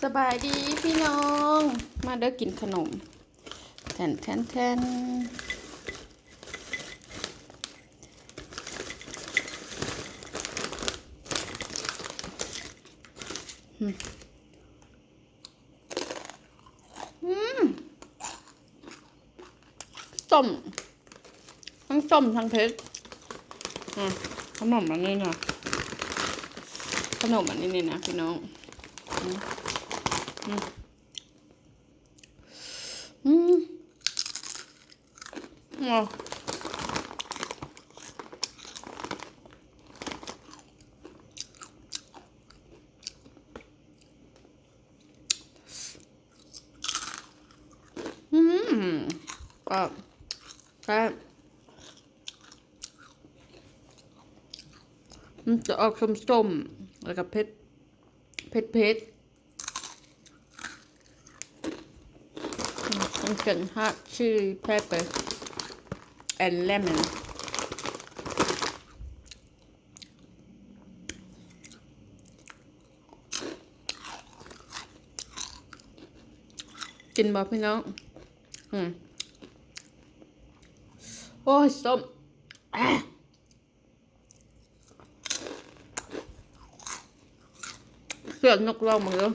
ສະບາຍດີພີ່ນ້ອງ ມາເດີກິນຂະໜົມ ແທນ ແທນ ແທນ ອືມ ອືມ ສົ້ມ ທັງສົ້ມທັງເຜັດ ອືມ ຂະໜົມອັນນີ້ນະ ຂະໜົມອັນນີ້ນີ້ນະພີ່ນ້ອງ ອືມ ອືມ ອືມ ອືມ ກໍ ແຊບ ມັນຈະອອກສົ້ມໆ ແລ້ວກໍເຜັດ ເຜັດໆ ອືມ ມັນເປັນຮາດຊີລີແພັບເປີ ແອນເລມອນ ກິນບໍ່ພີ່ນ້ອງ? ອືມ ໂອ້ຍ ສົ້ມ ເສືອນົກລອງເບິ່ງເດີ ອື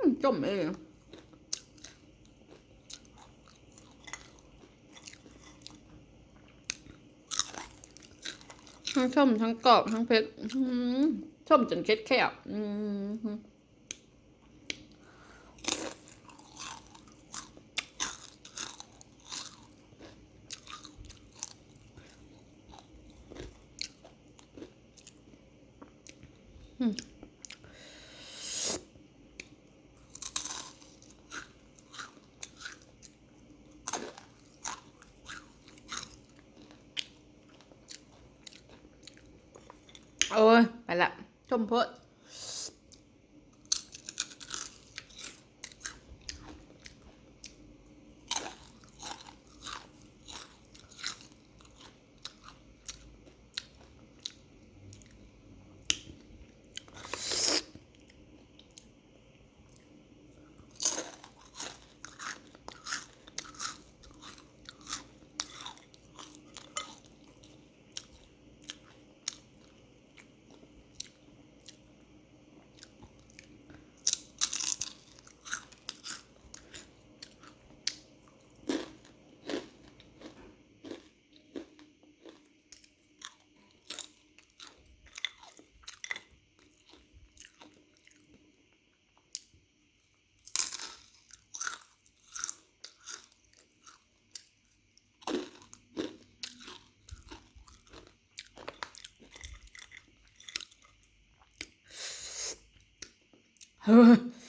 ມ ສົ້ມເອງ ທັງສົ້ມ ທັງກອບ ທັງເຜັດ ອືມ ສົ້ມຈົນເຄັດແຂ້ວ ອືມ. ໂອ້ຍ ໄປລະ ສົ້ມໂພດ. ເຮີ້ຍ